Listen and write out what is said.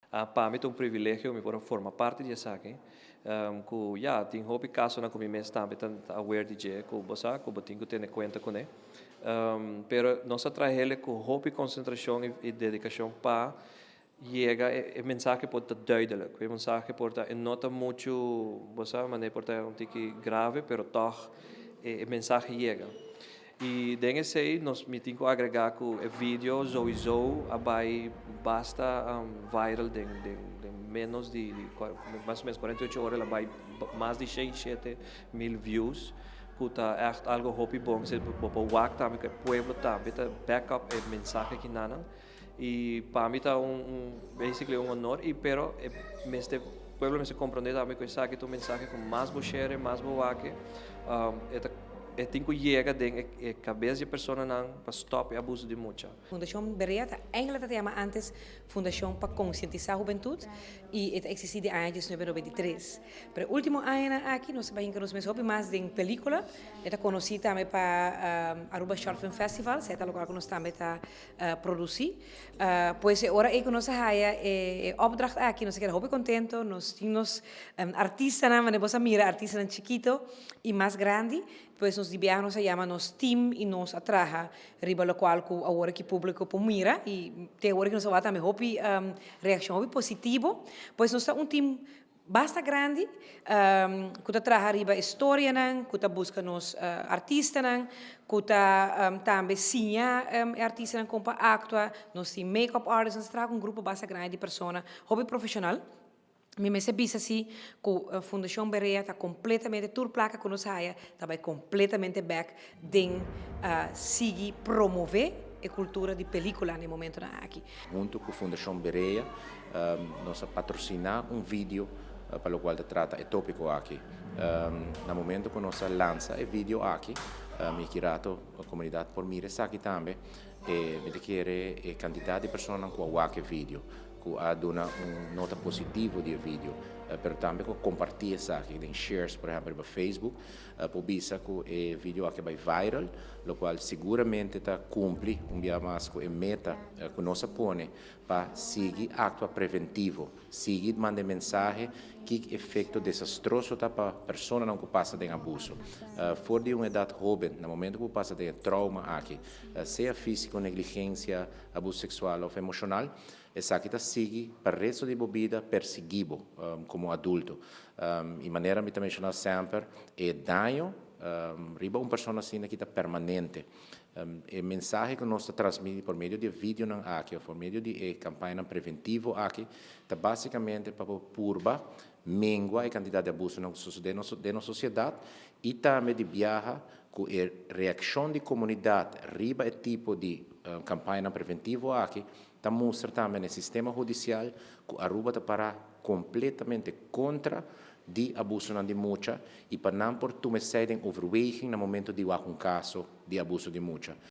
Pa mi ta un privilegio mi por forma parti di esaki. Cu ya, tin hopi caso cu mi mes tambe ta aware di dje, cu bo sa, cu bo tin cu tene cuenta cu ne. Pero nos a traha cu hopi concentracion y dedicacion pa yega e mensahe por ta duidelijk. E mensahe por ta no ta mucho, bo sa, mas por ta un tiki grave, pero toch e mensahe yega. Y den esey nos mi tin cu agrega cu e video sowieso a bay basta viral den menos di mas o menos 48 ora, el a bay mas di 7 mil views, cu ta echt algo hopi bon. Si bo wak tambe cu e pueblo tambe ta back up e mensahe aki nan, y pa mi ta un basically un honor, y pero e mester pueblo mester comprende tambe cu esaki ta un mensahe cu mas bo share, mas bo wak e, e tin cu yega den e cabes di personanan pa stop e abuso di mucha. Fundacion Berea eigenlijk tabata yama antes Fundacion pa Concientisa Hubentud y e ta existi di aña 1993. Pero ultimo aña aki nos a bay nos mes mas den pelicula, ta conoci tambe pa Aruba Short Film Festival, esey ta loke nos tambe ta produci. Pues ora cu nos haya e opdracht aki, nos a keda hopi contento, nos tin artistanan, manera bo mira, artistanan chikito y mas grandi, pues nos di biaha nos yama nos team y nos a traha riba locual cu awor cu publico por mira, y te awor cu nos a tambe hopi reaccion hopi positivo. Pues nos ta un team basta grandi cu ta traha riba historianan, cu ta busca nos artistanan, cu ta tambe siña artistanan con pa actua, nos tin make-up artists, nos ta traha un grupo basta grandi di persona, hopi profesional. Mi mester bisa si cu Fundacion Berea ta completamente, tur placa cu nos haya ta bay completamente back den sigui promove e cultura di pelicula na e momento aki. Hunto cu Fundacion Berea, nos a patrocina un video pa locual ta trata e topico aki. Na momento cu nos a lansa e video aki, mi kirato a comunidad por mira esaki tambe, e mi kier e cantidad di persona cu a wak e video, cu a duna un nota positivo di e video, pero tambe cu comparti esaki den shares, por ehempel, na Facebook, por bisa cu e video aki bay viral, locual siguramente ta cumpli un dia mas cu e meta cu nos a pone pa sigui actua preventivo, sigui manda mensahe cu efecto desastroso ta pa personanan cu pasa den abuso. For di un edad hoben, na momento cu pasa den trauma aki, sea fisico, negligencia, abuso sexual of emocional, esaki ta sigui pa resto di bida persigui bo como adulto. Y manera mi ta menciona semper, e daño riba un persona asina aki ta permanente. E mensahe cu nos ta transmiti pa medio di video aki, of pa medio di campaña preventivo aki, ta basicamente pa purba mengua e cantidad di abuso den sociedad y tambe di biaha cu e reaccion di comunidad riba e tipo di campaña preventivo aki, ta mustra tambe na sistema hudicial cu Aruba ta para completamente contra di abuso di mucha y pa nan por tuma den overweging na momento di un caso di abuso di mucha.